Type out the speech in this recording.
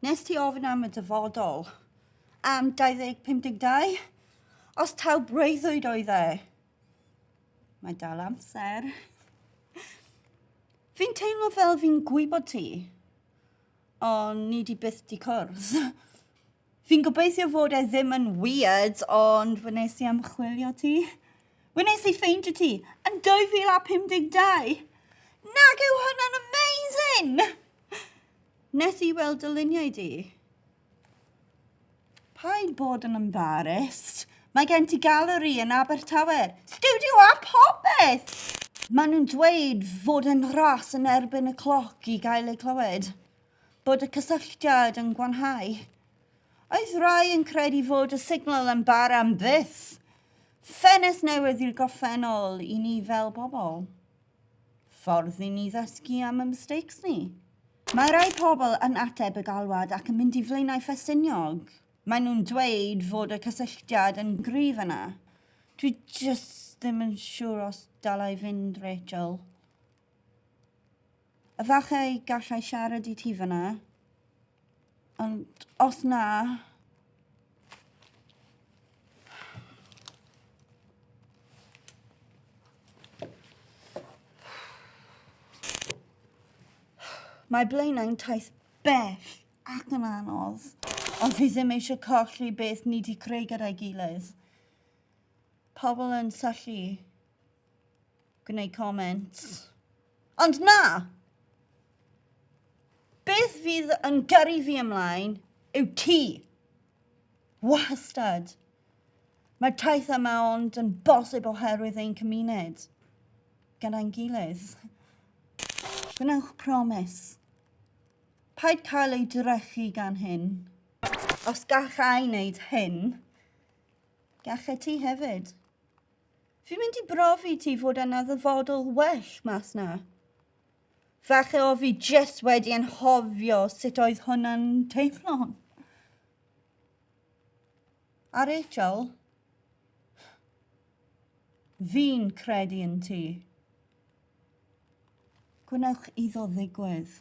Nes ti ofyn am y dyfodol? Am 2052? Os taw breuddwyd oedd e? Mae dal amser. Fi'n teimlo fel fi'n gwybod ti, ond ni di byth di cwrdd. Fi'n gobeithio fod e ddim yn weird, ond wnes i ymchwilio ti. Wnes i ffeindio ti yn 2052. Nag yw hwnna'n amazing! Nes i weld dy luniau di. Paid bod yn embarrassed. Mae gen ti galeri yn Abertawe. Studio a popeth! Maen nhw'n dweud fod yn ras yn erbyn y cloc i gael ei clywed. Bod y cysylltiad yn gwanhau. Oedd rai yn credu fod y signal yn bara am byth. Ffenest newydd i'r gorffennol i ni fel bobl. Ffordd i ni ddysgu am y mistakes ni. Mae rai pobl yn ateb y galwad ac yn mynd i Flaenau Ffestiniog. Maen nhw'n dweud fod y cysylltiad yn gryf yna. Dwi jyst ddim yn siŵr os dylai fynd, Rachel. Efallai gallai siarad i ti fyna. Ond os na... Mae Blaenau'n taith bell ac yn anodd, ond fi ddim eisiau colli beth ni 'di creu gyda'i gilydd. Pobl yn syllu gwneud comments. Ond na! Beth fydd yn gyrru fi ymlaen yw ti. Wastad. Mae'r taith yma ond yn bosib oherwydd ein cymuned. Gyda'n gilydd. Gwnewch promise. Paid cael ei drechu gan hyn. Os gallai wneud hyn, gallai ti hefyd. Fi'n mynd i brofi ti fod yna ddyfodol well mas na. Falle o fi jyst wedi anghofio sut oedd hwnna'n teimlo. A Rachel, fi'n credu yn ti. Gwnewch iddo ddigwydd.